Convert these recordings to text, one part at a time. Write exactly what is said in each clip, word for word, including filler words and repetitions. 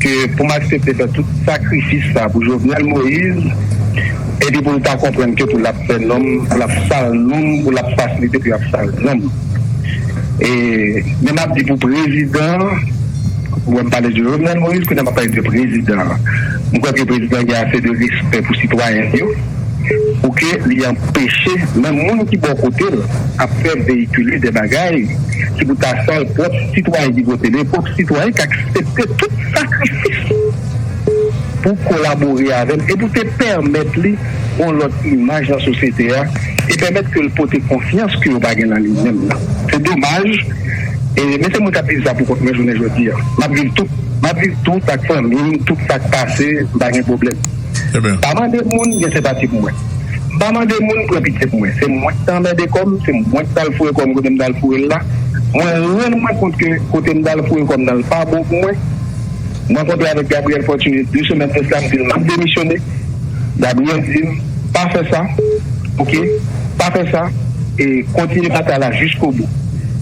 ke pou m aksepte fè tout sakrifis sa pou Jovenel Moïse, epi pou l ta konprann ke pou l ap fè nonm, pou l ap sal nonm, pou l ap fasilite pou y ap sal nonm. E, men m ap di pou prezidan, wè m pale de Jovenel Moïse, kounye a m ap pale de prezidan. M kwè ke prezidan gen ase de respè pou sitwayen yo, pou ke li anpeche menm moun ki bò kote l ap fè veyikile de bagay ki pou ta sal pwòp sitwayen ki vote l, e pwòp sitwayen k aksepte tout sakrifis pou kolabore avè l e pou te pèmèt li yon lòt imaj nan sosyete a e pèmèt ke l pote konfyans ke yo pa gen nan li menm nan. Se domaj, e, men se mwen k ap viv sa pou kont mwen jounen jodi a. M ap viv tout, m ap viv tout ak fanmi m, tout sa k pase, m pa gen pwoblèm. Ebyen. Pa mande moun gen senpati pou mwen. M pa mande moun pran pitye pou mwen. Se mwen ki t anmède kò m, se mwen ki t al foure kò m kote m t al foure l la. Mwen rann mwen kont ke kote m t al foure kò m nan l pa bon pou mwen. Mwen rankontre avèk Gabriel Fortuné de semèn de sa, m di l m ap demisyone. Gabriel di m, pa fè sa, oke, pa fè sa, e kontinye batay la jiskobou.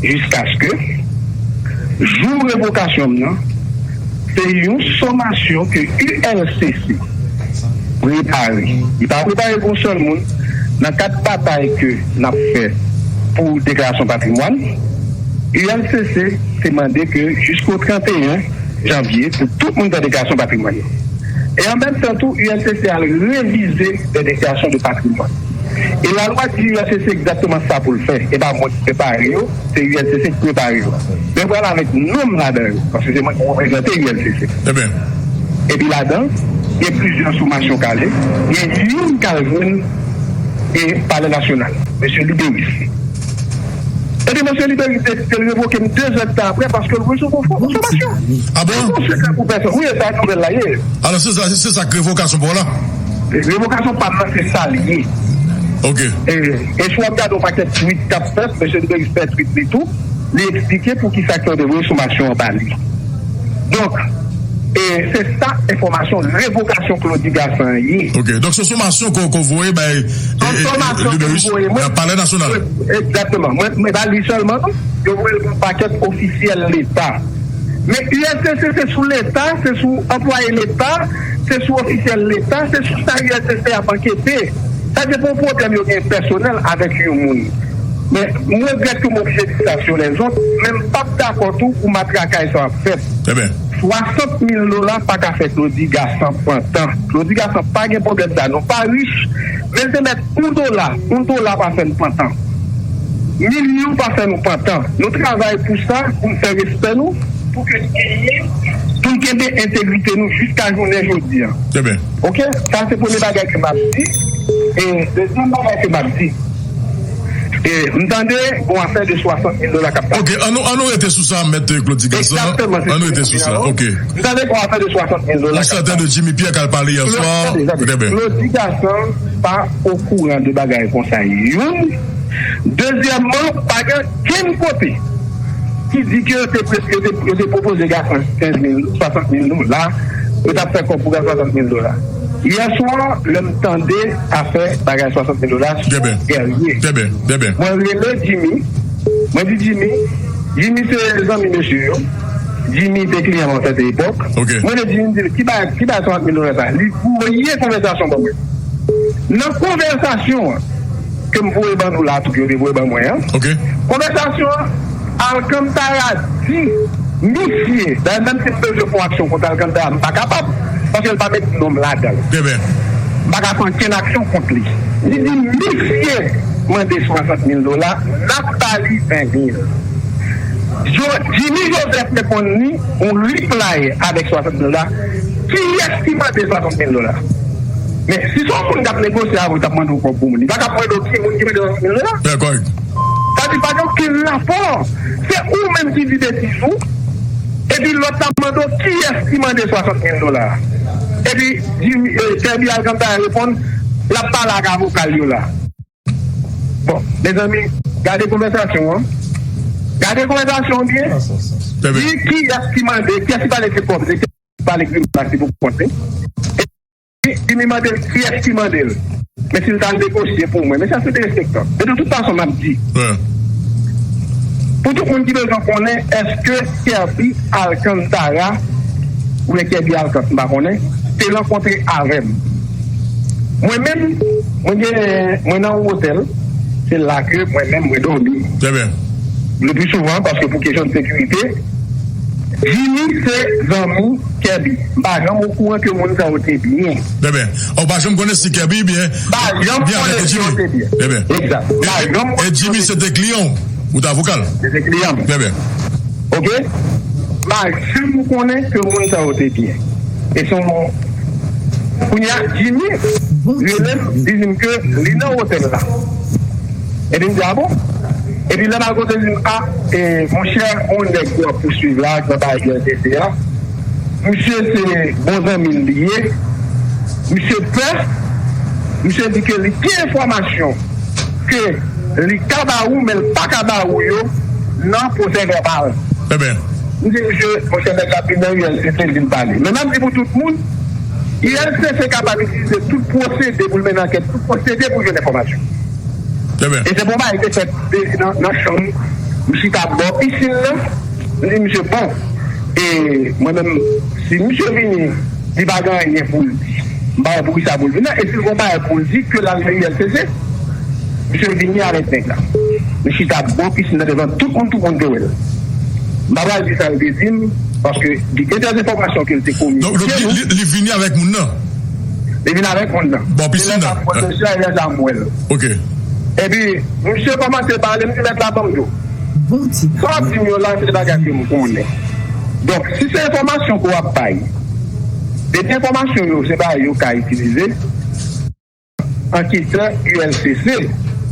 Jiskaske jou revokasyon m nan, se yon somasyon ke U L C C prepare. Li pa prepare pou yon sèl moun. Nan kad batay ke n ap fè pou deklarasyon patrimwàn, U L C C te mande ke jisko trant e en janvye pou tout moun fè deklarasyon patrimwàn yo. E an menm tan tou, U L C C al revize de deklarasyon de patrimwàn. E lalwa di U L C C egzakteman sa pou l fè. E pa mwen ki prepare yo, se U L C C ki prepare yo. Men pral avèk non m ladan yo, paske se mwen ki reprezante U L C C. Ebyen. Epi ladan, gen plizyè somasyon k ale, gen youn k al jwenn e Palè Nasyonal, mesye Liberis. Epi mesye Liberis te, te revoke m de zè de tan apre paske l resevwa yon somasyon. Ah bon? Yon sekrè pou pèsòn. Wi, e sa nouvèl la ye. Alò, se sa, se sa k revokasyon pa w la? Revokasyon pa m nan, se sa l ye. Ok. E, e si w ap gade yon pakèt tweet k ap fèt, mesye Liberis fè tweet li tou, li eksplike poukisa ke yo te voye somasyon an ba li. Donk, e se sa enfòmasyon revokasyon Claudy Gassant an ye. Ok, donk se somasyon ke w voye bay e, e, e, Liberis nan Palè Nasyonal. Egzakteman. Mwen, mwen pa li sèlman, non. Yo voye l pou yon pakèt ofisyèl Leta. Men U L C C se sou Leta, se sou anplwaye Leta, se sou ofisyèl Leta, se sou sa U L C C ap ankete. Sa se pa yon pwoblèm yo gen pèsonèl avèk yon moun. Men mwen regrèt ke m oblije di sa sou lèzòt, men m p ap dakò tou pou matrakay sa ap fèt. Ebyen. Swasant mil dola pa ka fè Claudy Gassant pran tan. Claudy Gassant pa gen pwoblèm sa, nou pa rich, men l te mèt yon dola, yon dola pa fè n pran tan. Milyon pa fè nou pran tan. Nou travay pou sa, pou n fè respè nou, pou ke n genyen, pou n kenbe entegrite nou jiska jounen jodi a. Trè byen. Oke? Sa se premye bagay ke m ap di. E dezyèm bagay ke m ap di, e m tande gon afè de swasant mil dola k ap pase. Ok, an nou, an nou rete sou sa, mèt Claudy Gassant. Egzakteman, se sa m ap di la. Ok. M tande gon afè de swasant mil dola k ap pase. Yon sèten de Jimmy Pierre k al pale yè swa. Tande, tande. Trè byen. Claudy Gassant pa okouran de bagay konsa, youn. Dezyèmman, pa gen kenn kote ki di ke yo te, yo te, yo te pwopoze Gassant kenz mil, swasant mil dola, yo t ap fè kòb pou Gassant swasant mil dola. Yè swa, lè m tande afè bagay swasant mil dola, se yon gèrye. Trè byen, trè byen. Mwen rele Jimmy, mwen di Jimmy, Jimmy se zanmi mesye yo. Jimmy te kliyan mwen sèten epòk. Ok. Mwen rele Jimmy, m di l, ki bagay, ki bagay swasant mil dola sa? Li voye konvèsasyon ban mwen. Nan konvèsasyon an, ke m voye ban nou la tou, ke yo te voye ban mwen an. Ok. Konvèsasyon an, Alcantara di misye, dayè menm si m bezwen fè yon aksyon kont Alcantara, m pa kapab, paske l pa met non m ladan l. Trè byen. M pa ka fè okenn aksyon kont li. Li di misye mande swasant mil dola, n ap ba li ven mil. Jo-, Jimmy Joseph reponn li yon reply avèk swasant mil dola. Kiyès ki mande swasant mil dola? Men si se yon moun k ap negosye avè w, t ap mande w kòb pou moun, li pa t ap mande w ki moun ki mande swasant mil dola. Sa di pa gen okenn rapò. Se ou menm ki di betiz ou, epi lòt la mande w kiyès ki mande swasant mil dola. Epi Jimmy, eh, Kirby Alcantara reponn, l ap pale ak avoka l yo la. Bon, mezanmi, gade konvèsasyon an. Gade konvèsasyon an byen. Di kiyès ki mande, kiyès ki pale de kòb, se kiyès ki pale grimas li pou kont li. Epi Jimmy mande l kiyès ki mande l. Men si l ta negosye pou mwen. Men sa se derespektan. Men de tout fason, m ap di. Pou tout moun ki bezwen konnen èske Kerby Alcantara, oubyen Kerby Alcant, m pa konnen, te rankontre avè m. Mwen menm, mwen gen, mwen nan yon otèl, se la ke mwen menm mwen dòmi. Trè byen. Le pli souvan, paske pou kesyon de sekirite, Jimmy se zanmi Kerby. M pa janm okouran ke moun sa yo te byen. Trè byen. Ou pa janm konnen si Kerby byen, byen avèk Jimmy. Trè byen. Egzat. E, e Jimmy se te kliyan w, ou te avoka l? Se te kliyan m. Trè byen. Oke? M pa janm konnen ke moun sa yo te byen. E se yon, kounye a, Jimmy rele m, li di m ke li nan otèl la. Epi m di, a bon? Epi lè m al kote l, li di m, a, e, monchè, yon nèg w ap pouswiv la, nan bagay L T C a, misye se bon zanmi l li ye, misye pè, misye di ke li gen enfòmasyon ke li ka ba ou, men l pa ka ba ou yo nan pwosè vèbal. Trè byen. M di, mesye, monchè, nèg la vin nan U L C C, l vin pale. Men m ap di pou tout moun, U L C C kapab itilize tout pwosede pou l mennen ankèt, tout pwosede pou l jwenn enfòmasyon. Trè byen. E se pou bagay te fèt de, nan, nan chanm, m chita bò pisin nan, m di, misye, bon, e mwen menm, si misye vini, li pa gen anyen pou l di. M pa wè poukisa pou l vin la. E si l gon bagay pou l di, ke l al nan U L C C, misye vini avèk nèg la. Li chita bò pisin nan devan tout moun, tout moun te wè l. M pa pral di sa l te di m, paske li gen dè enfòmasyon ke l te kominike. Donk, donk li, li, li vini avèk moun nan? Li vini avèk moun nan. Bò pisin nan? Li lè sa pwofesè, li lè sa m wè l. Oke. Epi, misye kòmanse pale, m di, mèt la, ban m di w. Sa w ap di m yo la, se bagay ke m konnen. Donk, si se enfòmasyon ke w ap bay, depi enfòmasyon yo, se bagay yo ka itilize, anketè U L C C.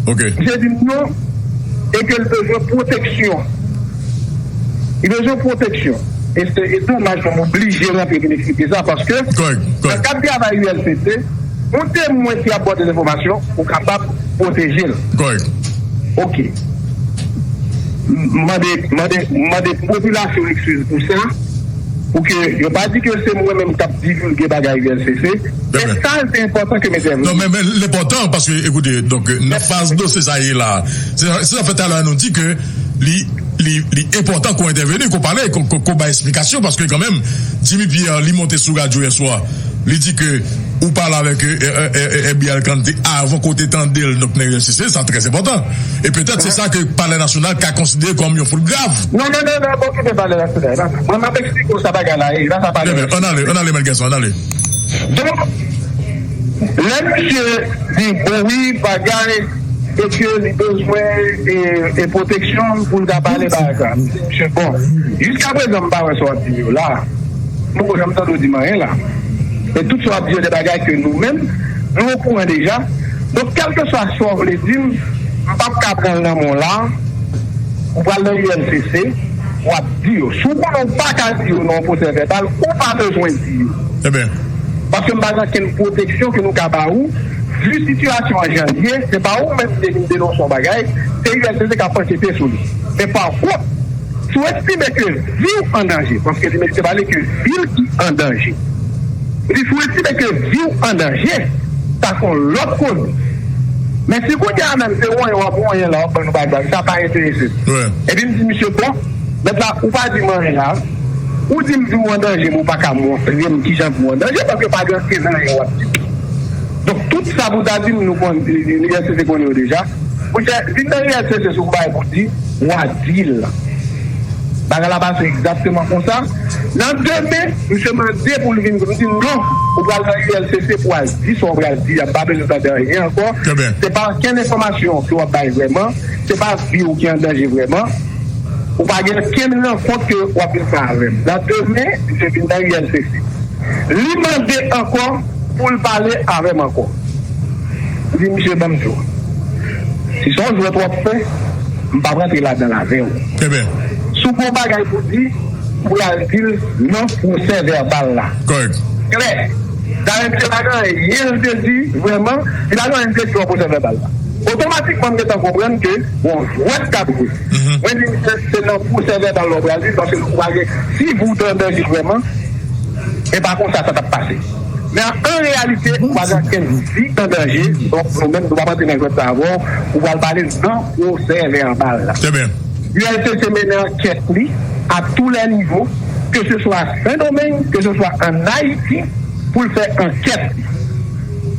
Oke. Misye di m non, e ke l bezwen pwoteksyon. Li bezwen pwoteksyon. E se, e domaj pou m oblije rantre vin eksplike sa, paske nan kad travay U L C C, yon temwen ki ap pote enfòmasyon, ou kapab pwoteje l. Kòrèk. Oke. M mande, mande, mande popilasyon eskiz pou sa, pou ke yo pa di ke se mwen menm k ap divulge bagay U L C C. Men sa, se enpòtan ke m entèvni. Non, men, men l enpòtan, paske, ekoute, donk, nan faz dosye sa ye la, se, se sa fè talè nou di ke li, li, li enpòtan ke w entèveni, ke w pale, ke w, ke w, ke w bay esplikasyon, paske kanmenm, Jimmy Pierre, li monte sou radyo yè swa, li di ke ou pale avèk, e, e, e, e, Bial Kante avan ke w te tande l, donk, nan U L C C, sa trè enpòtan. E petèt se sa ke Palè Nasyonal ka konsidere kòm yon fot grav. Non, non, non, non, pa okipe Palè Nasyonal. Mwen, m ap eksplike w sa bagay la ye, e pa sa Palè Nasyonal. Ann ale, ann ale, mèt Gèson, ann ale. Donk, lè misye di, bon, wi, bagay, e ke li bezwen, e, e pwoteksyon pou l ka pale bagay sa. Misye, bon, jiska prezan, m pa wè sa w ap di m yo la. M poko janm tande w di m anyen la. E tout sa w ap di yo de bagay ke nou menm, nou okouran deja. Donk, kèlkeswa sa w vle di m, m p ap ka pran l nan men w la. Ou pral nan U L C C, w ap di yo. Si w konnen w pa ka di yo nan yon pwosè vèbal, ou pa bezwen di yo. Trè byen. Paske m pa gen okenn pwoteksyon ke nou ka ba ou. Vu sitiyasyon an jan l ye, se pa ou menm ki te vin denonse yon bagay, se U L C C k ap ankete sou li. Men pa kont, si w estime ke vi w an danje, paske li mete pale ke vi l ki an danje. Li di, si w estime ke vi w an danje, sa se yon lòt koze. Men si kounye a menm se wonyen w ap wonyen la, w ap ban nou bagay, sa pa enterese m. Epi m di misye, bon, mèt la, ou pa di m anyen la. Ou di m vi w an danje, men w pa ka montre m kijan vi w an danje, paske pa gen okenn anyen w ap di m. Donk, tout sa pou w ta di m, nou konn, li, li, li, li, se te konnen yo deja. Monchè, vin nan U L C C sou bagay pou di, w a di l. Bagay la pase egzakteman konsa. Nan demen, misye mande pou l vin, m di non, ou pral nan U L C C pou w al di sa w pral di a, m pa bezwen tande anyen ankò. Trè byen. Se pa okenn enfòmasyon ke w ap bay vrèman, se pa vi w ki an danje vrèman. Ou pa gen okenn rankont ke w ap vin fè avè m. Nan demen, misye vin nan U L C C. Li mande ankò pou l pale avè m ankò. M di, misye, ban m di w. Si se yon jwèt w ap fè, m p ap rantre ladan l avè w. Trè byen. Si w gen yon bagay pou di, ou pral di l nan pwosè vèbal la. Kòrèk. Klè. Dayè, misye pa gen anyen l te di, vrèman, li pa gen anyen l te di nan pwosè vèbal la. Otomatikman, m gentan konprann ke, bon, jwèt k ap jwe. Mwen di, misye, se nan pwosè vèbal la w pral di l, paske ou pa gen, si vi w te an danje vrèman, e pa konsa sa t ap pase. Men an reyalite, ou pa gen okenn vi an danje, donk nou menm, nou p ap antre nan jwèt sa avè w, ou pral pale nan pwosè vèbal la. Trè byen. U L C C mennen ankèt li a tou lè nivo, ke se swa Sendomeng, ke se swa ann Ayiti, pou l fè ankèt li.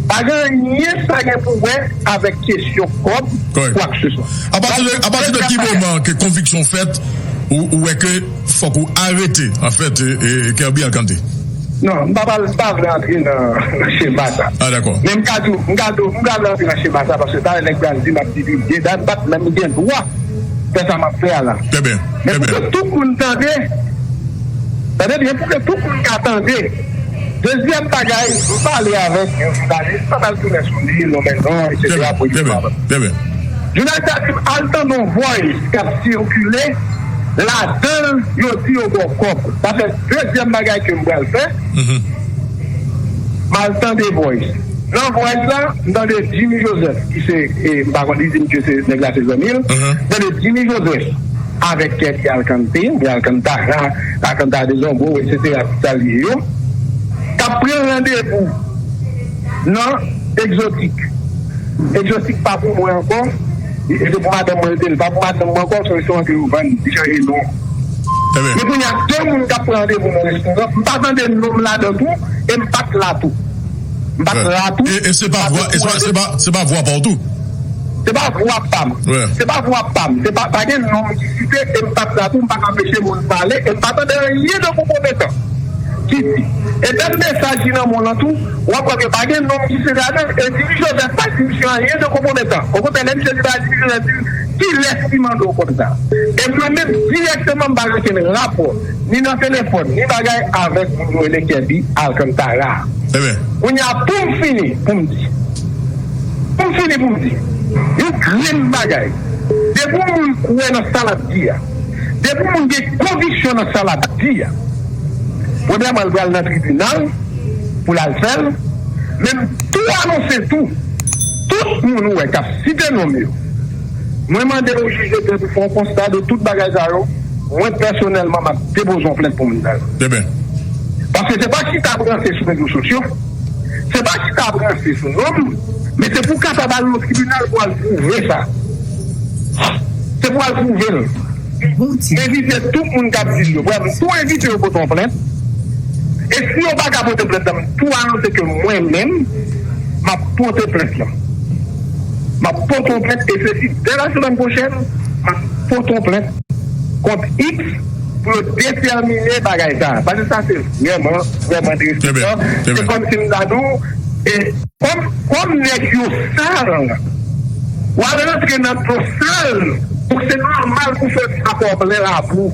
Pa gen anyen sa gen pou wè avèk kesyon kòb, kwakseswa. Apati de ki moman ke konviksyon fèt, ou wè ke fòk ou arete, anfèt, Kerby Alcante? Non, m pa pral, m pa vle antre nan, nan chema sa. Ah, dakò. Men m ka di w, m ka di w, m ka vle antre nan chema sa, paske talè nèg pral di m ap divilge, dat bat menm m gen dwa fè sa m ap fè a la. Trè byen. Men pou ke tout moun tande, tande byen, pou ke tout moun ka tande. Dezyèm bagay, m pale avèk yon jounalis, m pa pral tounen sou li, non men non, etsetera pou li pa. Trè byen. Jounalis la di m al tande yon voice k ap sikile, ladan l, yo di yo ba w kòb. Sa fè dezyèm bagay ke m pral fè. M al tande voice. Nan voice la, m tande Jimmy Joseph, ki se, e, m pa konn, li di m ke se nèg la se zanmi l. M tande Jimmy Joseph avèk Kerby Alcante, oubyen Alcantara, Alcantara de Zongo, etsetera, tout sa l ye yo, k ap pran randevou nan Egzotik. Egzotik pa pou mwen ankò. E se pou madanm mwen li te ye. Pa pou madanm mwen ankò, se yon restoran ke yo vann, li chanje non. Men kounye a, de moun k ap pran randevou nan restoran, m pa tande non m ladan tou, e m pa t la tou. M pa t la tou. E, e se pa vwa, e se pa, se pa, se pa vwa pa w tou? Se pa vwa pa m. Se pa vwa pa m. Se pa, pa gen non m ki site, e m pa t la tou, m pa ka anpeche moun pale, e m pa tande anyen de konpwometan ki di. E bèl mesaj ki nan men w lan tou, w ap wè ke pa gen non m ki site ladan l, e Jimmy Joseph pa di misye anyen de konpwometan. Okontrè, lè misye di bagay, Jimmy Joseph di, kilès ki mande w konn sa? E mwen menm, dirèkteman, m pa gen okenn rapò, ni nan telefòn, ni bagay, avèk moun yo rele Kerby Alcantara. Kounye a, pou m fini, pou m di, pou m fini, pou m di, yon grenn bagay, depi yon moun kwè nan sa l ap di a, depi yon moun gen konviksyon nan sa l ap di a, premyèman, l pral nan tribinal pou l al fè l, men m tou anonse tou, tout moun ou wè k ap site non m yo, mwen mande yon jij de pè pou fè yon konsta de tout bagay sa yo, mwen pèsonèlman, m ap depoze yon plent pou moun sa yo. Paske se pa chita ap ranse sou rezo sosyo, se pa chita ap ranse sou non m, men se pou w kapab al nan tribinal pou w al pwouve sa. Se pou w al pwouve l. M envite tout moun k ap di l yo. Brèf, m tou envite yo pote yon plent. E si yo pa ka pote plent lan, m tou anonse ke mwen menm, m ap pote plent lan. M ap pote yon plent, e se si dè lasemèn pwochèn, m ap pote yon plent kont X pou yo detèmine bagay sa a. Paske sa se vrèman, vrèman derespektan. Se kòmsi m ta di w, e kòm, kòm nèg yo sal, w al rantre nan dlo sal, donk se nòmal pou sòti ak kò plen labou.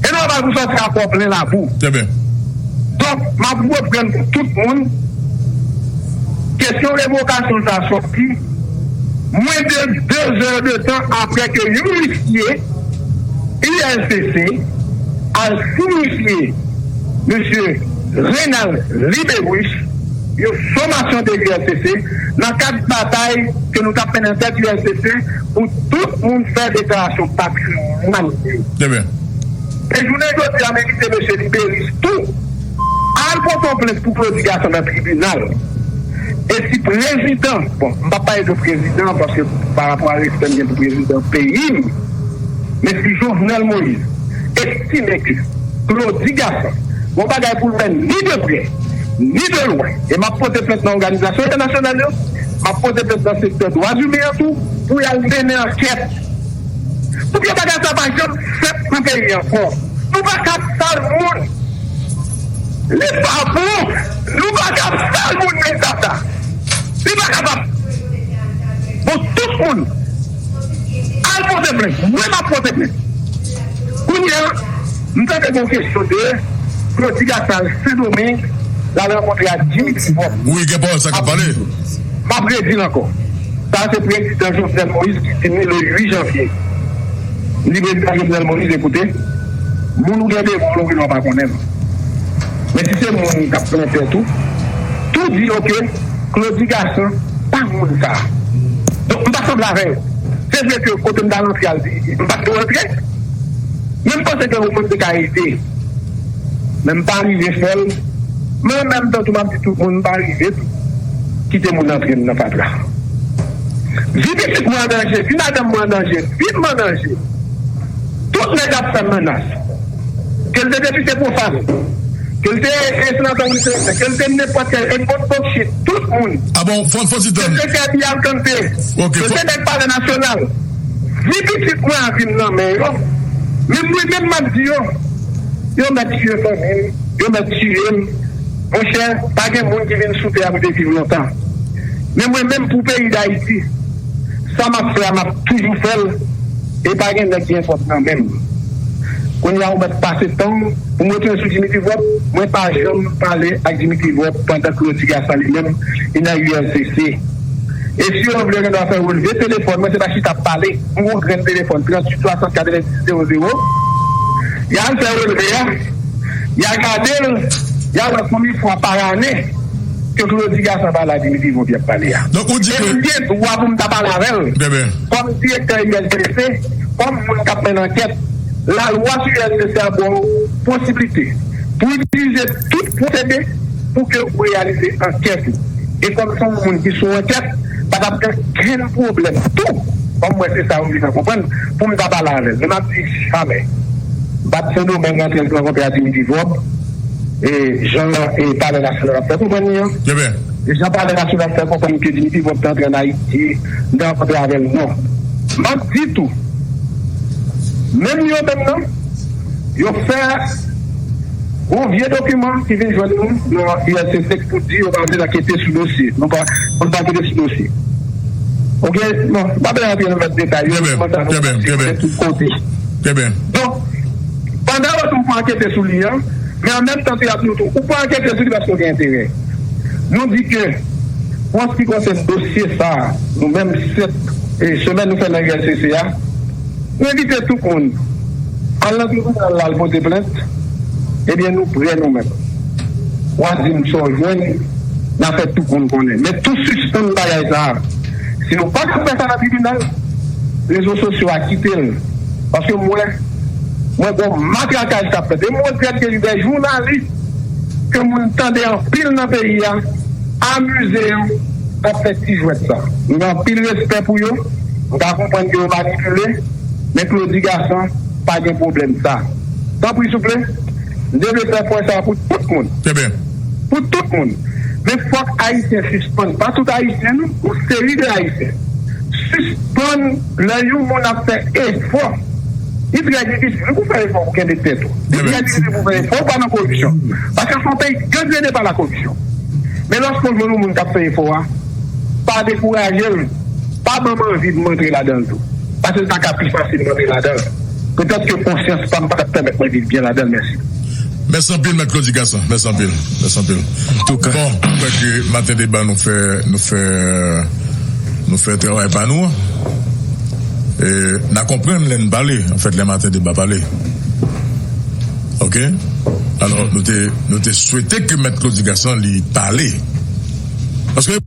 E nòmal pou sòti ak kò plen labou. Donk, m ap reprann pou tout moun. Kesyon revokasyon sa sòti mwens de de zè de tan apre ke yon huissier U L C C al sinifye mesye Renald Libérus yon somasyon de U L C C nan kad batay ke nou t ap mennen nan tèt U L C C pou tout moun fè deklarasyon patrimwàn yo. E jounen jodi a, m envite mesye Libérus tou al pote yon plent pou Claudy Gassant nan tribinal. E si prezidan, bon, m p ap pale de prezidan paske pa rapò a respè m gen pou prezidan peyi m, men si Jovenel Moïse estime ke Claudy Gassant gon bagay pou l wè ni de prè, ni de lwen, e m ap pote plent nan òganizasyon entènasyonal yo, m ap pote plent nan sektè dwa imen an tou, pou y al mennen ankèt. Pou ke bagay sa pa janm fèt nan peyi ankò. Nou pa ka ap sal moun. Li pa bon. Nou pa ka ap sal moun nan eta sa. Li pa kapab. Bon, tout moun al pote plent. Mwen, m ap pote plent. Kounye a, m tande gen yon kesyon de Claudy Gassant al Sendomeng, l al rankontre ak Dimitri Vorbe. Wi, gen pawòl sa k ap pale. M ap redi l ankò. Sa se prezidan Jovenel Moïse ki di m li le uit janvye. Li di prezidan Jovenel Moïse, ekoute, moun ou gen devan w la, ou gen dwa pa konnen l. Men si se moun k ap plen tèt ou, tou di yo ke Claudy Gassant pa moun sa. Donk, m pa sanble avè yo. Se vre ke kote m t al antre al di, m pa t dwe antre. Men m panse ke ou menm te ka ede. Men m pa rive fè l. Men an menm tan tou, m ap di tout moun, m pa rive tou kite moun antre m nan fatra. Vi pitit mwen an danje, vi madanm mwen an danje, vi m an danje. Tout nèg ap fè m menas. Ke l te depite pwofan, ke l te senatè Wilson, ke l te nenpòt kèl, Edmond Bocchit, tout moun. Ah bon, fò, fò ti tann. Ke l te Kirby Alcante, ok, ke l te nèg Palè Nasyonal. Vi pitit mwen an vin nan men yo. Men mwen menm m ap di yo, yo mèt tiye fanmi m, yo mèt tiye m. Monchè, pa gen moun ki vin sou tè a pou te viv lontan. Men mwen menm pou peyi Dayiti, sa m ap fè a, m ap toujou fè l, e pa gen nèg ki gen fòt nan men m. Kounye a, ou mèt pase tan w pou m retounen sou Dimitri Vorbe, mwen pa janm pale ak Dimitri Vorbe pandan Claudy Gassant li menm, li nan U L C C. E si yo vle gen dwa fè relve telefòn, mwen se pa chita ap pale, m gon grenn telefòn, tranntuit swasant katrevenndis zewo zewo, y al fè relve a, y al gade l, y al wè konbyen fwa pa ane ke Claudy Gassant pale a Dimitri Vorbe y ap pale a. Donk, ou di ke. E m gen dwa pou m ta pale avè l. Byen, byen. Kòm direktè U L C C, kòm moun k ap mennen ankèt, lalwa sou U L C C a ba w posiblite pou itilize tout pwosede pou ke ou reyalize ankèt ou. E kòm se yon moun ki sou ankèt, pa t ap gen okenn pwoblèm tou, kòm mwen se sa ou vin konprann, pou m ta pale avè l. Men m ap di jamè. M pa t Sendomeng rantre l rankontre a Dimitri Vorbe, e jan e Palè Nasyonal ap fè konprann li an. Trè byen. E jan Palè Nasyonal fè konprann ke Dimitri Vorbe te antre ann Ayiti, m te rankontre avè l, non. M ap di tou, menm yo menm nan, yo fè yon vye dokiman ki vin jwenn nou nan U L C C pou di yo pa vle ankete sou dosye. Nou pa, nou pa ankete sou dosye. Ok, bon, m pa bezwen rantre nan lòt detay yo, dokiman sa nou pase tout kote. Trè byen. Donk, pandan yo di w pa ankete sou li an, men an menm tan tou y ap di w tou, ou pa ankete sou li paske w gen enterè. Nou di ke, pou an se ki konsène dosye sa a, nou menm sèt e, semèn nou fè nan U L C C a, nou envite tout moun al nan tribinal la al pote plent, ebyen nou prè nou menm. W a di m sa w jwenn, n a fè tout moun konnen. Men tou sispann bagay sa a. Si nou pa ka fè sa nan tribinal, rezo sosyo a kite l. Paske m wè, mwen gon matrakaj k ap fèt. E m regrèt ke gen de jounalis ke moun tande anpil nan peyi a, amize yo ap fè ti jwèt sa. M gen anpil respè pou yo, m ka konprann ke yo manipile, men Claudy Gassant pa gen pwoblèm sa. Tanpri souple, m te vle fè pwen sa pou tout moun. Trè byen. Pou tout moun. Men fòk Ayisyen sispann, pa tout Ayisyen non, yon seri de Ayisyen. Sispann lè yon moun ap fè efò. Li trè difisil wi pou fè efò pou kenbe tèt ou. Li trè difisil pou fè efò, ou pa nan koripsyon. Paske se yon peyi gangrene pa la koripsyon. Men lòske w jwenn yon moun k ap fè efò a, pa dekouraje l, pa ban m anvi pou m antre ladan l tou. Paske l ta ka pi fasil m antre ladan l. Petèt ke konsyans pa m pa t ap pèmèt mwen viv byen ladan l, mèsi. Mèsi anpil, Mèt Claudy Gassant. Mèsi anpil. Mèsi anpil. Antouka. Bon, m kwè ke maten deba nou fè, nou fè, nou fè travay pa nou an. E, n a konprann lè n pale, anfèt, lè maten deba pale. Ok? Alò, nou te, nou te swete ke Mèt Claudy Gassant li pale. Paske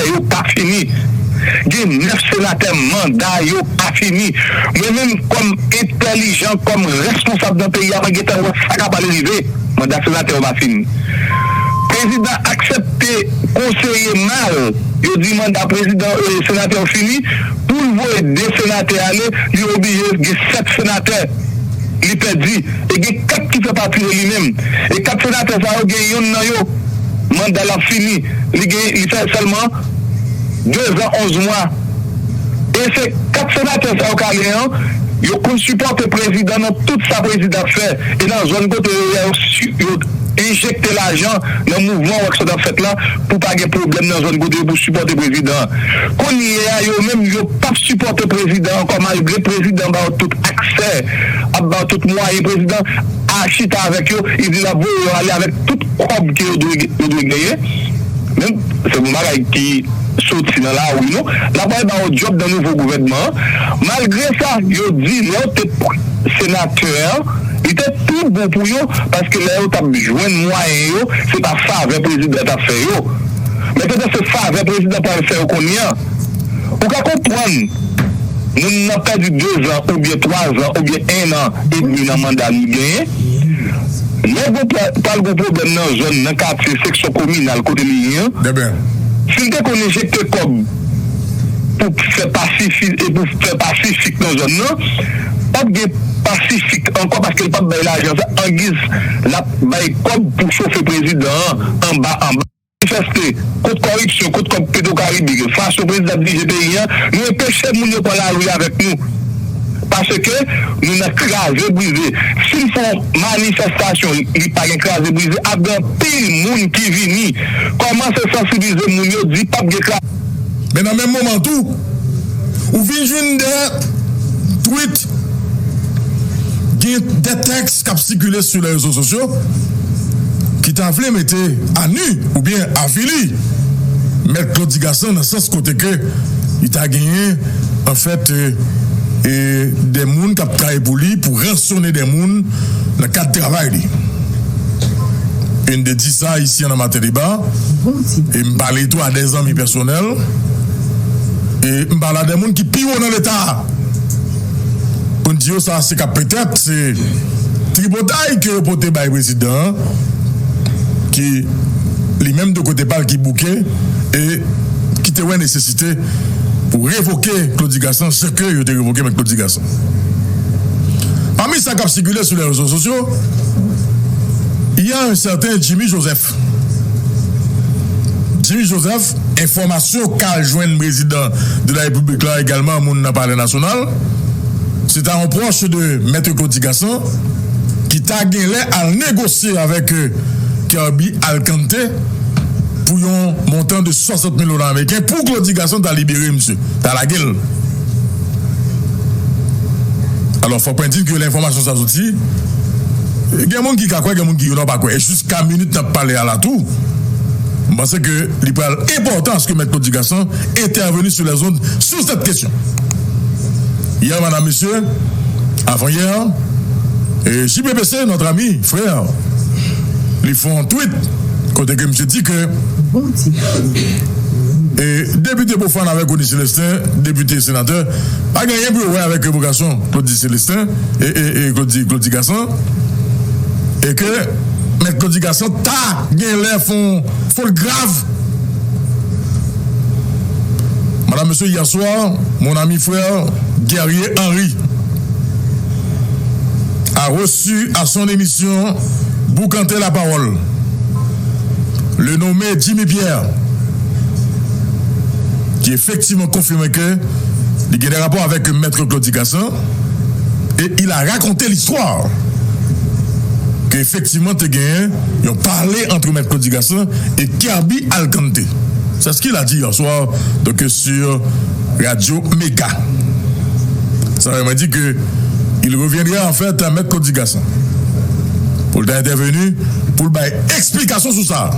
yo pa fini. Gen nèf senatè manda yo pa fini. Mwen menm kòm entèlijan, kòm responsab nan peyi a, mwen gentan wè sa k ap pral rive. Manda senatè yo pa fini. Prezidan aksepte konseye mal, yo di manda prezidan, e, senatè yo fini, pou l voye de senatè ale, li oblije gen sèt senatè. Li pèdi. E gen kat ki fè pati de li menm. E kat senatè sa yo, gen youn nan yo, manda l ap fini. Li gen, li fè sèlman de zan onz mwa. E se kat senatè sa yo k ale an, yo konn sipòte prezidan nan tout sa prezidan ap fè. E nan zòn kote yo ye a, yo si-, yo enjekte lajan nan mouvman w wè k sot ap fèt la pou pa gen pwoblèm nan zòn kote yo pou sipòte prezidan an. Kounye a, yo menm, yo p ap sipòte prezidan ankò, malgre prezidan ba yo tout aksè, ap ba yo tout mwayen, prezidan a chita avèk yo, li di l ap voye yo ale avèk tout kòb ke yo dwe, yo dwe genyen. Men, se yon bagay ki soti nan lari, non. L ap al ba yo djòb nan nouvo gouvènman an. Malgre sa, yo di lè yo te pran senatè an, li te pi bon pou yo, paske lè yo t ap jwenn mwayen yo, se pa favè prezidan t ap fè yo. Men pandan se favè prezidan pral fè yo kounye a. Ou ka konprann moun nan pèdi de zan oubyen twa zan oubyen en an edmi nan manda li genyen. Lè gon pral gon pwoblèm nan zòn, nan katye, seksyon kominal kote li ye an, si l te konn enjekte kòb pou fè pasifik e pou fè pasifik nan zòn nan, p ap gen pasifik ankò paske l p ap bay lajan sa angiz l ap bay kòb pou chofe prezidan an anba anba. Manifeste kont kòripsyon, kont kòb Petwokaribe, fason prezidan ap dirije peyi a, nou enpeche moun yo pran lari avèk nou. Paske nou nan kraze brize. Si n fè yon manifestasyon, li pa gen kraze brize, ap gen anpil moun ki vini. Kòmanse sansibilize moun yo, di p ap gen kraze. Men nan menm moman tou, ou vin jwenn de tweet, gen de tèks k ap sikile sou lè rezo sosyo ki ta vle mete a nu oubyen avili Mèt Claudy Gassant nan sans kote ke li ta genyen, anfèt, e, e, de moun k ap travay pou li, pou ransone de moun nan kad travay li. E n te di sa isi nan Maten Deba, e m pale tou a de zanmi pèsonèl, e m pale a de moun ki pi wo nan Leta a. Pou n di yo sa, se k ap petèt, se tripotay ke yo pote bay prezidan an, ki li menm de kote pa l ki bouke, e ki te wè nesesite pou revoke Claudy Gassant, jan ke yo te revoke Mèt Claudy Gassant. Pami sa k ap sikile sou lè rezo sosyo, il y a un certain Jimmy Joseph. Jimmy Joseph, enfòmasyon k al jwenn prezidan de la repiblik la, egalman moun nan Palè Nasyonal, se ta yon pwòch de Mèt Claudy Gassant ki ta genlè al negosye avèk, euh, Kirby Alcante pou yon montan de swasant mil dola ameriken pou Claudy Gassant ta libere misye, ta lage l. Alò, fòk mwen di ke lè enfòmasyon sa soti, gen moun ki ka kwè, gen moun ki non pa kwè. E jiska minit n ap pale a la tou, m panse ke li pral enpòtan aske Mèt Claudy Gassant entèveni sou lèzond sou sèt kesyon. Yè, madam, mesye, avan yè, e J P P C, notre ami, frè, li fè yon tweet kote ke misye di ke e depite pwofàn avèk Rony Célestin, depite, senatè, pa gen anyen pou yo wè avèk revogasyon Claudy Célestin e, e, e Claudy, Claudy Gassant, e ke Mèt Claudy Gassant ta genlè fè yon fot grav. Madame, Monsieur, hier soir, mon ami frère Guerrier Henry a reçu à son émission Boukanté la Parole le nommé Jimmy Pierre, qui effectivement confirme que li gen des rapports avec Maître Claudy Gassant, et il a raconté l'histoire que effectivement te genyen yon pale entre Maître Claudy Gassant et Kirby Alcante. C'est ce qu'il a dit hier soir, donc, sur Radio Méga. Sa vle di ke il reviendra en fait à Maître Claudy Gassant pou l ta entèveni, pou l bay eksplikasyon sou sa,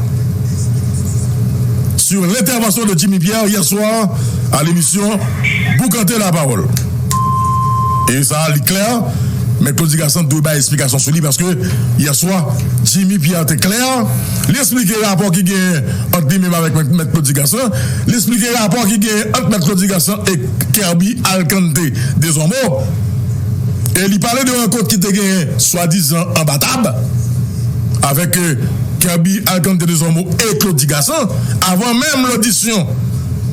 sur l'intervention de Jimmy Pierre hier soir à l'émission Boukanté la Parole. E sa, li klè, Mèt Claudy Gassant dwe bay eksplikasyon sou li, paske yè swa, Jimmy Pierre te klè, li eksplike rapò ki genyen ant li menm avèk Mèt, Mèt Claudy Gassant, li eksplike rapò ki genyen ant Mèt Claudy Gassant e Kirby Alcante Desormeaux. E li pale de rankont ki te genyen swadizan anba tab avèk, euh, Kirby Alcante Desormeaux e Claudy Gassant, avan menm lodisyon,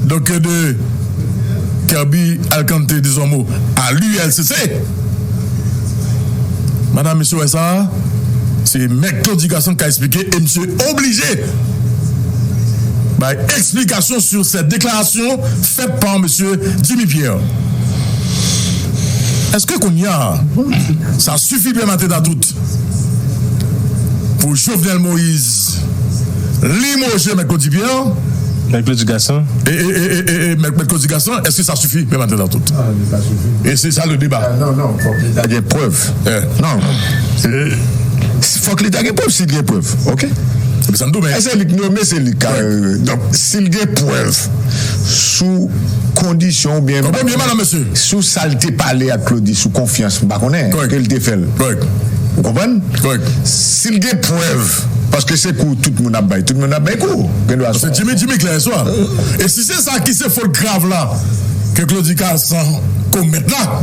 donk, de Kirby Alcante Desormeaux à l'U L C C. Madam, mesye, wè sa, se Mèt Claudy Gassant ki ka eksplike, e misye oblije bay eksplikasyon sur cette déclaration faite par monsieur Jimmy Pierre. Èske kounye a, sa sifi pèmèt a tout pou Jovenel Moïse limoje Mèt Claudy Pierre? Mèt Claudy Gassant. E, e, e, e, e, e, Mèt, Mèt Claudy Gassant, èske sa sifi pèmèt a tout? Ah, li pa sifi. E se sa le deba. Ah, non, non, fòk li ta gen prèv. Eh. Non. Se, fòk li ta gen prèv, si l gen prèv. OK? Èske li k nome, se li k ka, euh, donk, si l gen prèv sou kondisyon oubyen sou sa l te pale ak Claudy sou konfyans, m pa konnen, ke l te fè l. Ou konprann? Si l gen prèv, paske se kou tout moun ap bay, tout moun ap bay kou. Gen dwa se Jimmy, Jimmy klè swa. E si se sa ki se fot grav la ke Claudy Gassant komèt la,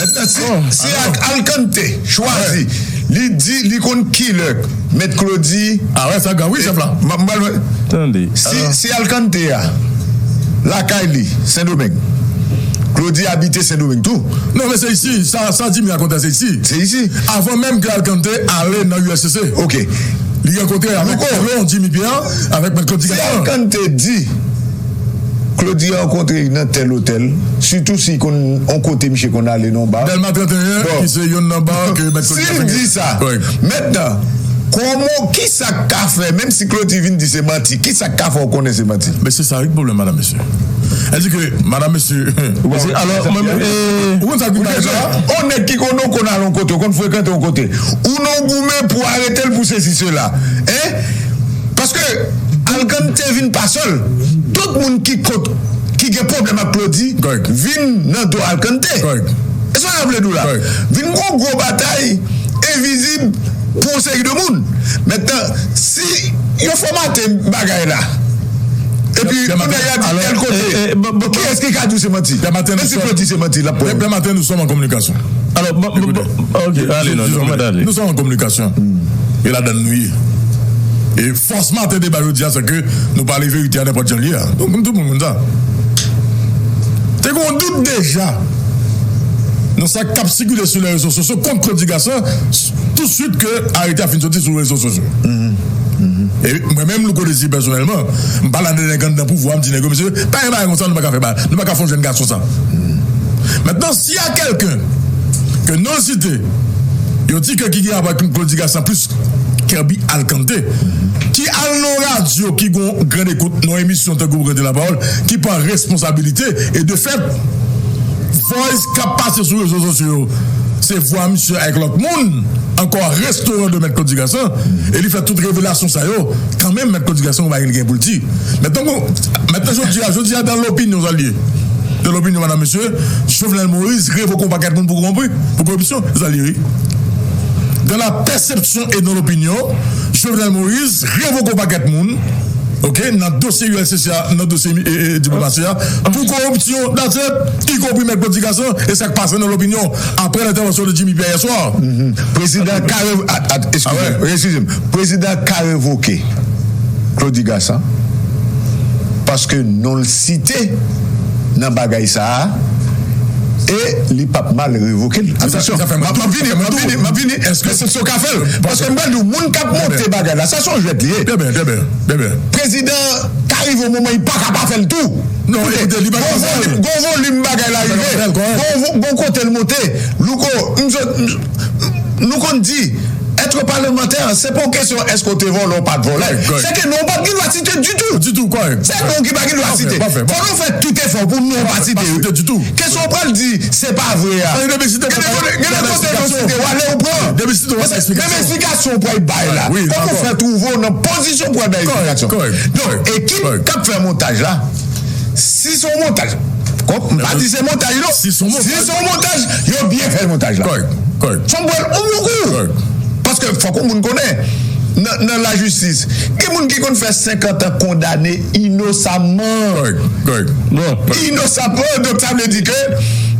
Mentnan, si, si Alcante chwazi, li di li konn kilè Mèt Claudy. Ah wè, sa grav, wi, chèf la. M ap pral. Tande. Si, si Alcante a lakay li, Sendomeng. Claudy abite Sendomeng tou. Non, men se isi. Sa, sa Jimmy rakonte, se isi. Se isi. Avan menm ke Alcante ale nan U S C C. Ok. Li rankontre avèk Louko. Kolon Jimmy Pierre, avèk Mèt Claudy Gaillard. Si Alcante di Claudy rankontre nan tèl otèl, sitou si konn yon kote misye konn ale nan ba. Dèlma trannteyen, ki se youn nan ba ke Mèt Claudy Gaillard. Si l di sa, mentnan, kòman, ki sa k ka fè, menm si Claudy vin di se manti, ki sa k ka fè w konnen se manti? Men se sa wi k pwoblèm, madanm, mesye. Èl di ke, madanm, mesye. Alò, mwen, ou konn sa k vin pase la? On nèg ki konn, konn al yon kote, konn frekante yon kote. Ou nan goumen pou arete l pou sesi sela. Hein? Paske Alcante vin pa sèl. Tout moun ki kont, ki gen pwoblèm ak Claudy vin nan do Alcante. E sa m vle di w la. Vin gon gwo batay envizib pou yon seri de moun. Mentnan, si yo fòmate bagay la, epi kounye a di tèl kote, kiyès ki ka di w se manti? Menm si Claudy se manti, l ap pran. Demain matin, nous sommes en communication. Alò, bon, bon, bon, ok, ale, non, nou mèt ale. Nou sòm an kominikasyon. E ladan nou ye. E fòs maten deba jodi a, se ke nou pale verite a nenpòt jan li ye a. Donk, tout moun konn sa. Te gen yon dout deja nan sa k ap sikile sou lè rezo sosyo kont Claudy Gassant, touswit ke arete a fin soti sou rezo sosyo. E mwen menm, Louko Désir, pèsonèlman, m pa la nan nèg anndan pouvwa, m di nèg yo, mesye, pa gen bagay konsa, nou pa ka fè bagay, nou pa ka fè yon jèn gason sa. Mentnan, si y a kèlken ke non l site, yo di ke ki gen rapò ak Claudy Gassant plis Kirby Alcante, ki al nan radyo ki gon grann ekout, nan emisyon tankou Grann Tè Lapawòl, ki pran responsabilite, e de fèt, voice k ap pase sou rezo sosyo yo, se vwa misye avèk lòt moun, ankò restoran de Mèt Claudy Gassant, e li fè tout revelasyon sa yo, kanmenm Mèt Claudy Gassant, ou pa gen pou l di. Mentnan, bon, mentnan, jodi a, jodi a, dans l'opinion, sa l ye. Dans l'opinion, madanm, mesye, Jovenel Moïse revoke yon pakèt moun pou koripsyon, pou koripsyon, sa l ye, wi. Dans la perception et dans l'opinion, Jovenel Moïse revoke yon pakèt moun, ok, nan dosye U L C C a, nan dosye, e, e, diplomasi a, pou koripsyon, that's it, y compris Mèt Claudy Gassant, e sa k pase nan l'opinion, apre lentèvansyon de Jimmy Pierre yè swa. Prezidan ka rev-, at-, at-, eskize m, eskize m. Prezidan ka revoke Claudy Gassant paske non l site nan bagay sa a, e li p ap mal revoke l. Atansyon, m ap vini, m ap vini, m ap vini. Èske se sa w ka fè l? Paske m pral di w, moun k ap monte bagay la, sa se yon jwèt li ye. Prezidan ka rive yon moman, li pa ka pa fè l tou. Non, ekoute, li pa ka fè l. Gon volim bagay la rive. Gon vo-, gon kote l monte. Louko, m sot, m, nou konn di, être parlementaire, se pa yon kesyon èske w te vòlè ou pa t vòlè. Se ke non w pa t gen dwa site ditou. Ditou, kòrèk. Se non w ki pa gen dwa site. Fò nou fè tout efò pou non w pa site. Kesyon w pral di, se pa vre a. Gen de kote, gen de kote non w site, w ale ou pran. Paske menm eksplikasyon w pral bay la. Fòk ou fè twouve w nan pozisyon pou w al bay eksplikasyon. Donk, ekip k ap fè montaj la, si se yon montaj, m pa di se montaj non. Si se yon montaj, yo byen fè montaj la. Kòrèk, kòrèk. Fò m pran l yon bon kou. Paske fòk yon moun konnen, nan, nan lajistis, gen moun ki konn fè senkant an kondane inosaman. Kòrèk, kòrèk. Inosaman, donk sa vle di ke,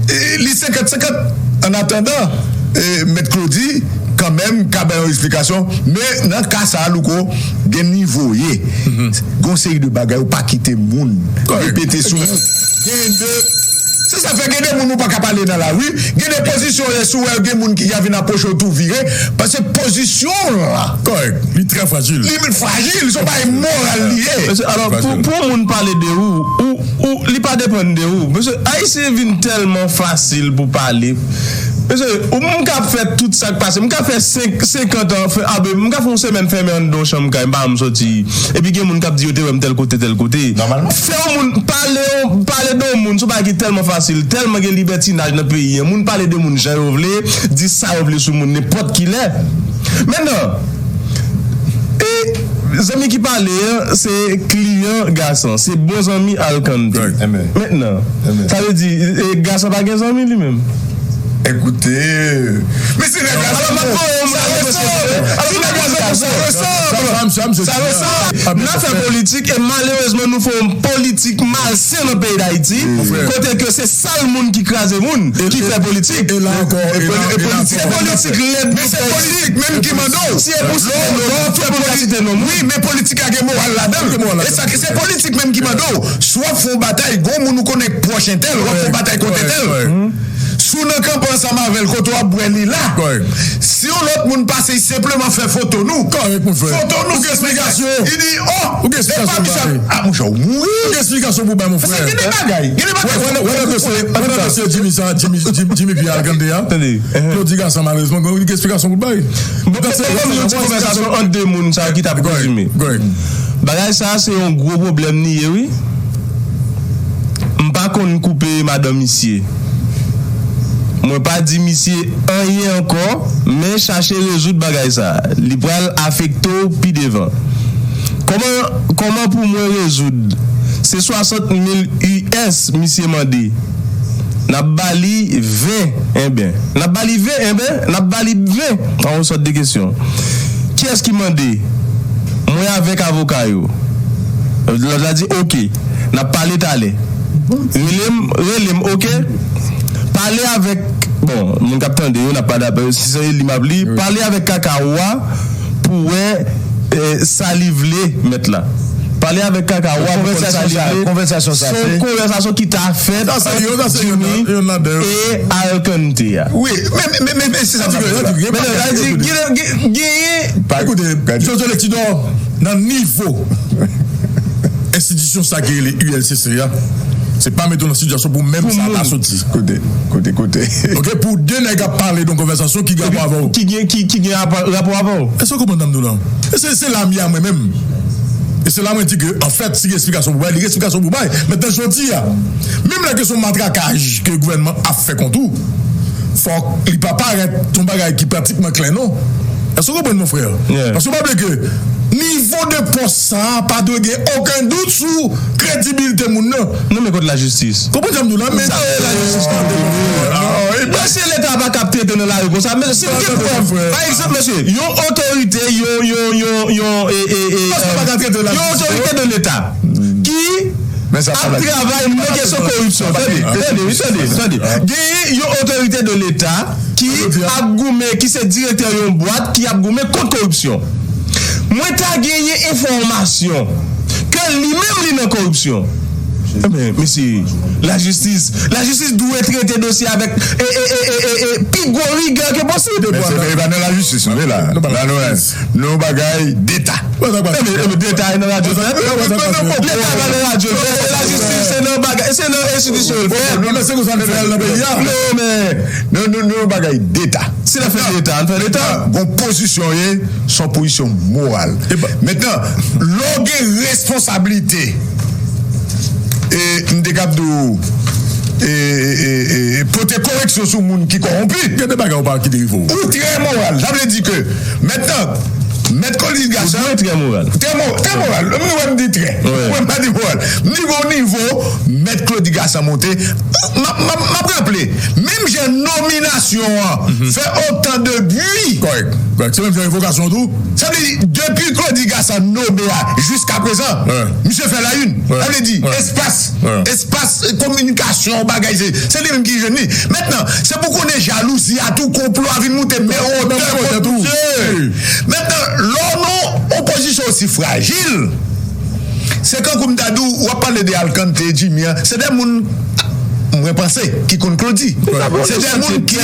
e, li senkant senkant. An atandan, e, Mèt Claudy, kanmenm, ka bay yon eksplikasyon, men nan ka sa a, Louko, gen nivo ye. Gon seri de bagay ou pa kite moun repete sou ou. Gen de, se Sa fè gen de moun ou pa ka pale nan lari, gen de pozisyon ou ye, si w wè gen moun ki ka vin apwoche w tou vire, paske pozisyon w la. Kòrèk, li trè frajil. Li frajil, se yon bagay moral li ye. Mesye, alò, pou, pou yon moun pale de ou, ou, ou, li pa depann de ou. Mesye, Ayisyen vin tèlman fasil pou pale. Mesye, ou, m ka fè tout sa k pase. M ka fè senk, senkant an, fè, a, m ka fè yon semèn fèmen anndan yon chanm kay, m pa janm soti. Epi gen moun k ap di yo te wè m tèl kote, tèl kote. Nòmalman. Fè yon moun pale, pale de yon moun, se yon bagay ki tèlman fasil, tèlman gen libètinaj nan peyi an. Moun pale de moun jan yo vle, di sa yo vle sou moun nenpòt ki lè. Mentnan, e zanmi ki pale an, se kliyan Gason, se bon zanmi Alcante. Mentnan, sa vle di, e, Gason pa gen zanmi li menm. Ekoute, men se nèg la sa resanble. N ap fè politik e malerezman nou fè yon politik malsen nan peyi Dayiti, kote ke se sal moun ki kraze moun ki fè politik. E la ankò, e la, e la ankò. Se politik lèd nou fè. Men se politik menm ki mande w. Si e pou site non, wi, men politik la gen moral ladan l. E sa ki, se politik menm ki mande w. Si w ap fè yon batay, gon moun ou konnen k pwòch entèl, w ap fè yon batay kont entèl. Si w nan kanpe ansanm avè l, kote w ap bwè li la. Si yon lòt moun pase, li senpleman fè foto nou. Foto nou, fè eksplikasyon. Li di, oh, e pa misye. Ah, monchè, ou mouri. Ou gen eksplikasyon pou bay, mon frè. Gen de bagay, gen de bagay. Wè, wè, wè, dosye, wè, dosye Jimmy sa, Jimmy, Jimmy, Jimmy Pierre Alcante a. Claudy Gassant, malerezman, gen eksplikasyon pou bay. Bon, bon, bon, bon, konvèsasyon ant de moun sa ki t ap prezime. Bagay sa, se yon gwo pwoblèm li ye, wi. M pa konn koupe madan misye. Mwen pa di misye anyen ankò, men chache rezoud bagay sa. Li pral afekte w pi devan. Kòman, kòman pou mwen rezoud? Se swasant mil U S misye mande. N ap ba li ven, enben. N ap ba li ven, enben. N ap ba li ven. An yon sòt de kesyon. Kiyès ki mande? Mwen avèk avoka yo. Lòt la di, oke, n ap pale talè. Rele m, rele m, oke? Pale avèk, bon, moun k ap tande yo, n ap pale avèk yo, si se li m ap li, pale avèk kaka ou a pou wè, eh, sa li vle mèt la. Pale avèk kaka ou a pou konn sa li vle. Konvèsasyon sa, se yon konvèsasyon ki ta fèt ant Jimmy e Alcante a. Wi, men, men, men, men, se sa m ap di la. Men non, sa di, gen, gen, genyen. Ekoute, Jojo Letidor, nan nivo enstitisyon sa ki rele U L C C a, se pa mete w nan sitiyasyon pou menm sa ta soti. Kote, kote, kote. Oke, pou de nèg ap pale de yon konvèsasyon ki gen rapò avè w. Ki gen, ki, ki gen rapò, rapò avè w. Èske w konprann sa m di w la? E se, se la m ye a mwen menm. E se la mwen di ke, anfèt, si gen eksplikasyon pou bay, li gen eksplikasyon pou bay. Mentnan, jodi a, menm lè ke se yon matrakaj ke gouvènman ap fè kont ou, fòk li pa parèt yon bagay ki pratikman klè, non. Èske w konprann, mon frè? Paske w pa bliye ke nivo de pòs sa a pa dwe gen okenn dout sou kredibilite moun nan. Non, men kot lajistis? Konprann sa m di w la, men sa yo ye lajistis nan peyi a. Mesye, Leta pa ka ap trete nan lari konsa. Men si nou gen prèv, pa egzanp, mesye, yon otorite, yon, yon, yon, yon, e, e, e, yon otorite de Leta ki ap travay nan kesyon koripsyon. Tande, tande, wi, tande, tande. Genyen yon otorite de Leta ki ap goumen, ki se direktè yon bwat, ki ap goumen kont koripsyon. Mwen ta genyen enfòmasyon ke li menm li nan koripsyon. Enben, mesye, lajistis, lajistis dwe trete dosye avèk, e, e, pi gwo rigè ke posib. Men se, e pa nan lajistis nou ye la. La nou, nou bagay deta. Enben, enben, deta e nan radyo l fèt. Leta pa nan radyo l fèt. Se lajistis, se nan bagay, se nan enstitisyon l fèt. Non, men se konsa n fè l nan peyi a. Non, men, nou, nou, nou bagay deta. Si n ap fè deta, n fè deta. Gon pozisyon ye, se yon pozisyon moral. Mentnan, lè w gen responsablite, e m te kab di w, e, e, e, e, pote koreksyon sou moun ki kòwonpi. Gen de bagay ou pa kite rive w. Ou trè moral. Sa vle di ke, mentnan, Mèt Claudy Gassant. Ou trè moral. Trè mo-, trè moral. M wè m di trè. Mwen pa di moral. M di gon nivo, Mèt Claudy Gassant monte. M ap, m ap, m ap raple, menm jan nominasyon an fè otan de bri. Kòrèk. Kòrèk. Se menm jan revokasyon tou. Sa vle di, depi Claudy Gassant nome a jiska prezan, misye fè la une. Sa vle di, espas, espas kominikasyon, bagay, se, se li menm ki jwenn li. Mentnan, se pou konnen jalouzi a tou, konplo a vin moute, men otè kont misye. Mentnan, lè w nan yon pozisyon osi frajil, se kankou m ta di w, w ap pale de Alcante, Jimmy an, se de moun mwen panse, ki konn Claudy. Se de moun ki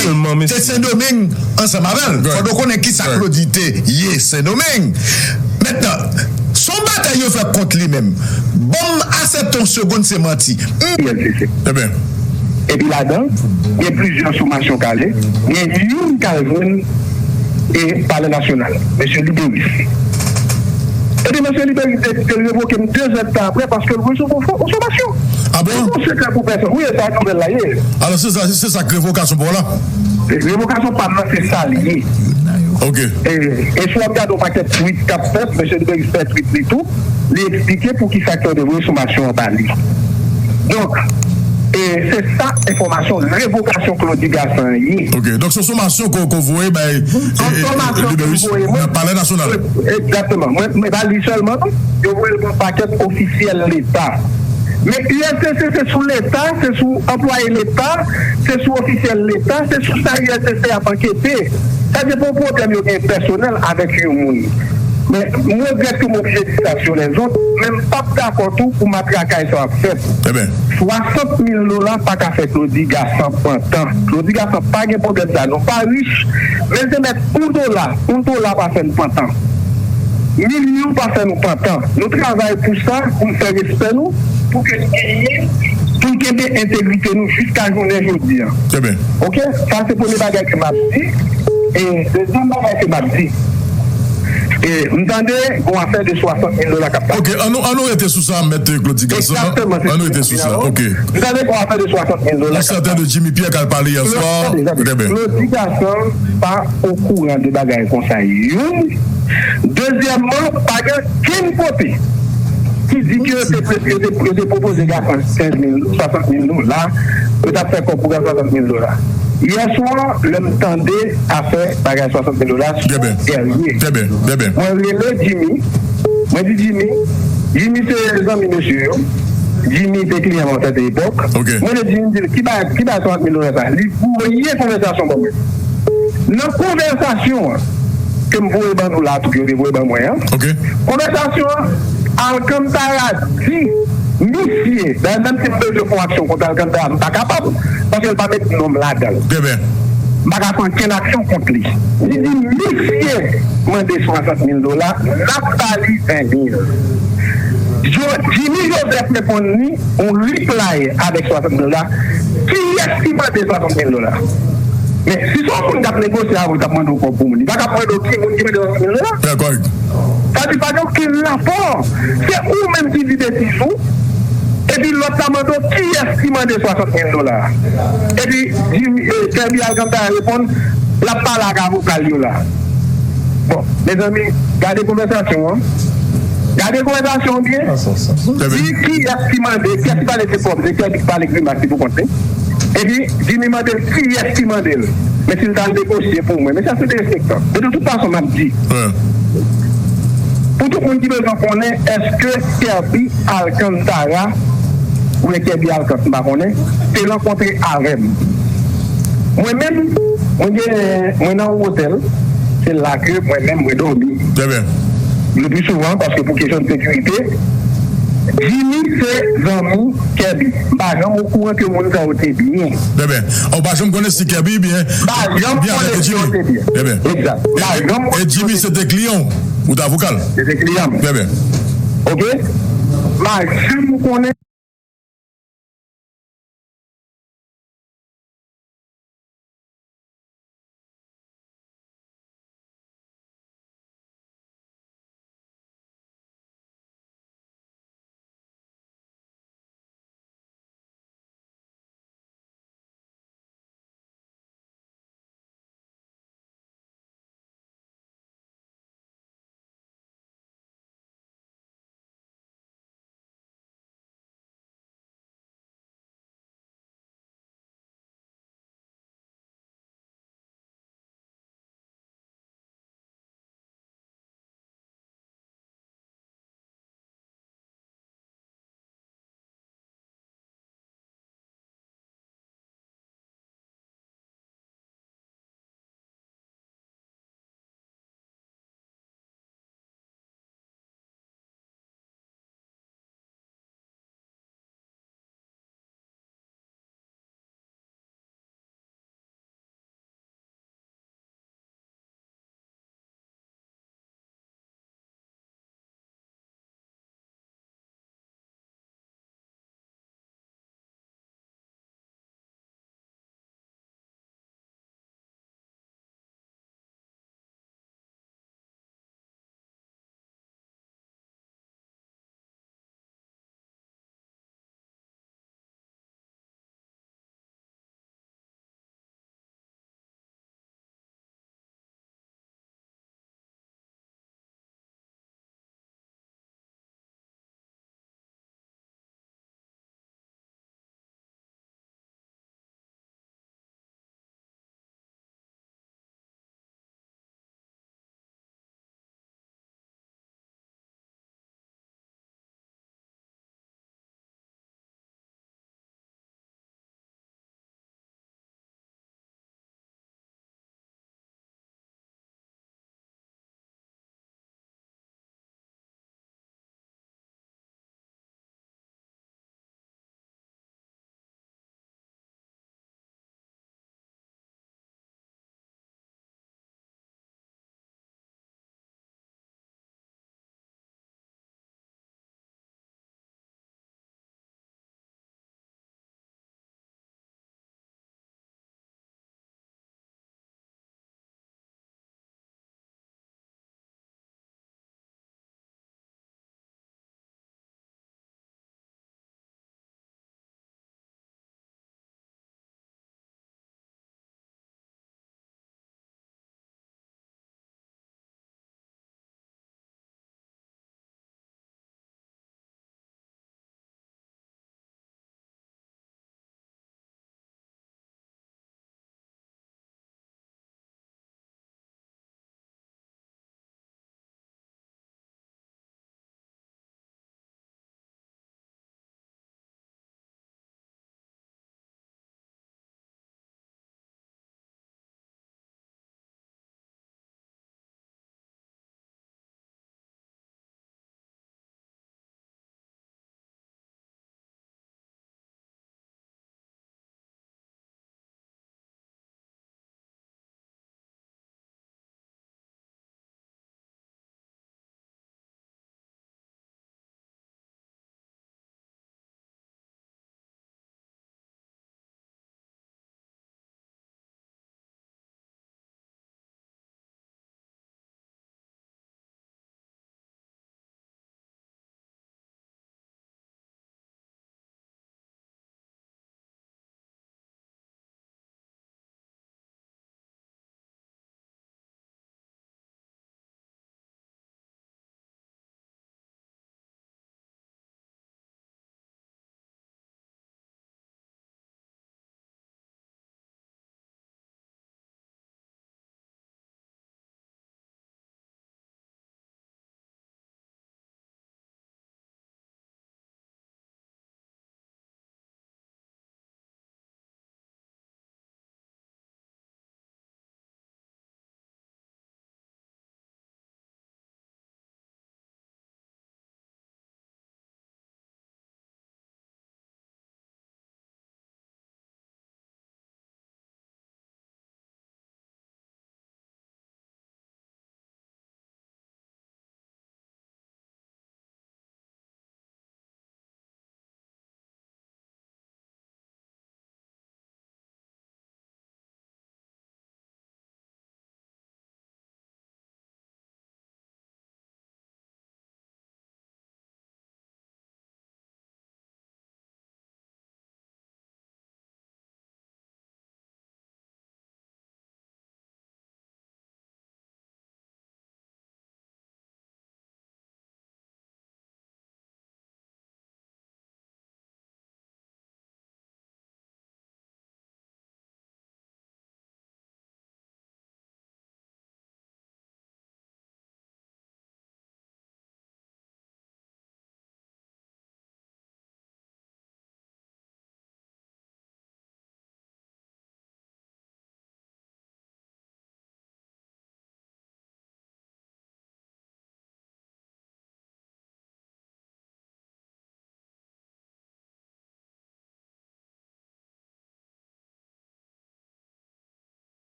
te Sendomeng ansanm avè l. Fò nou konnen kisa Claudy te ye Sendomeng. Mentnan, se yon batay yo fè kont li menm. Ban m aksepte yon segonn se manti. Ebyen. Epi ladan, gen plizyè somasyon k ale, gen youn k al jwenn e Palè Nasyonal, mesye Liberis. Epi mesye Liberis te, te revoke m de zèdtan apre paske l resevwa yon somasyon. Ah bon? Se pa yon sekrè pou pèsonn. Wi, e sa nouvèl la ye. Alò, se sa, se sa k revokasyon pa w la? Revokasyon pa m nan, se sa l ye. Ok. E, e si w ap gade yon pakèt tweet k ap fèt, mesye Liberis fè tweet li tou, li eksplike poukisa ke yo te voye somasyon an ba li. Donk, e se sa enfòmasyon revokasyon Claudy Gassant ye. Ok, donk se somasyon ke w voye bay Liberis nan Palè Nasyonal. Egzakteman. Mwen, mwen pa li sèlman, non. Yo voye l ba yon pakèt ofisyèl Leta. Men U S D C se sou Leta, se sou anplwaye Leta, se sou ofisyèl Leta, se sou sa U S D C ap ankete. Sa se pa yon pwoblèm yo gen pèsonèl avèk yon moun. Men, mwen regrèt ke m oblije di sa sur les ondes, men m p ap dakò tou pou matrakay sa ap fèt. Swasant mil dola pa ka fè Claudy Gassant pran tan. Claudy Gassant pa gen pwoblèm sa. Nou pa rich, men l te mèt yon dola. Yon dola pa fè n pran tan. Milyon pa fè nou pran tan. Nou travay pou sa, pou n fè respè nou, pou ke n genyen, pou n kenbe entegrite nou jiska jounen jodi a. Oke? Sa se premye bagay ke m ap di. E dezyèm bagay ke m ap di, e m tande gon afè de swasant mil dola k ap pase. Ok, an nou, an nou rete sou sa, mèt Claudy Gassant. Egzakteman, se sa m ap di la. Ok. M tande gon afè de swasant mil dola k ap pase. Yon sèten de Jimmy Pierre k al pale yè swa. Tande, tande. Trè byen. Claudy Gassant pa okouran de bagay konsa, youn. Dezyèmman, pa gen kenn kote ki di ke yo te, yo te, yo te pwopoze Gassant kenz mil, swasant mil dola, yo t ap fè kòb pou Gassant swasant mil dola. Yè swa, lè m tande afè bagay swasant mil dola sou Guerrier, mwen rele Jimmy, mwen di Jimmy, Jimmy se zanmi mesye yo, Jimmy te kliyan m an sèten epòk. Mwen rele Jimmy, m di l, ki bagay, ki bagay swasant mil dola sa? Li voye konvèsasyon ban mwen. Nan konvèsasyon an, ke m voye ban nou la tou, ke yo te voye ban mwen an. Konvèsasyon an, Alcantara di misye, dayè menm si m bezwen fè yon aksyon kont Alcantara, m pa kapab, paske l pa met non m ladan l. M pa ka fè okenn aksyon kont li. Li di misye mande swasant mil dola, n ap ba li ven mil. Jo-, Jimmy Joseph reponn li, yon reply avèk swasant mil dola. Kiyès ki mande swasant mil dola? Men, si se yon moun k ap negosye avè w, k ap mande w kòb pou moun, li pa t ap mande w ki moun ki mande swasant mil dola. Sa di pa gen okenn rapò. Se ou menm ki di betiz ou, epi lòt la mande w kiyès ki mande swasant mil dola. Epi, Jimmy, eh, Kirby Alcantara reponn, l ap pale ak avoka l yo la. Bon, mezanmi, gade konvèsasyon an. Gade konvèsasyon an byen. Di kiyès ki mande, kiyès ki pale de kòb, se kiyès ki pale grimas li pou kont li. Epi, Jimmy mande l kiyès ki mande l. Men si l t al negosye pou mwen. Men sa se derespektan. Men de tout fason, m ap di. Pou tout moun ki bezwen konnen, èske Kirby Alcantara, oubyen Kirby Alcant, m pa konnen, te rankontre avè m. Mwen menm, mwen gen, mwen nan yon otèl, se la ke mwen menm mwen dòmi. Trè byen. Le pli souvan, paske pou kesyon de sekirite, Jimmy se zanmi Kirby. M pa janm okouran ke moun sa yo te byen. Trè byen. Ou pa janm konnen si Kirby byen, m pa janm konnen si yo te byen. Trè byen. Egzat. M pa janm konnen si yo te byen. E Jimmy se te kliyan w, ou te avoka l? Se te kliyan m. Trè byen. Oke? M pa janm konnen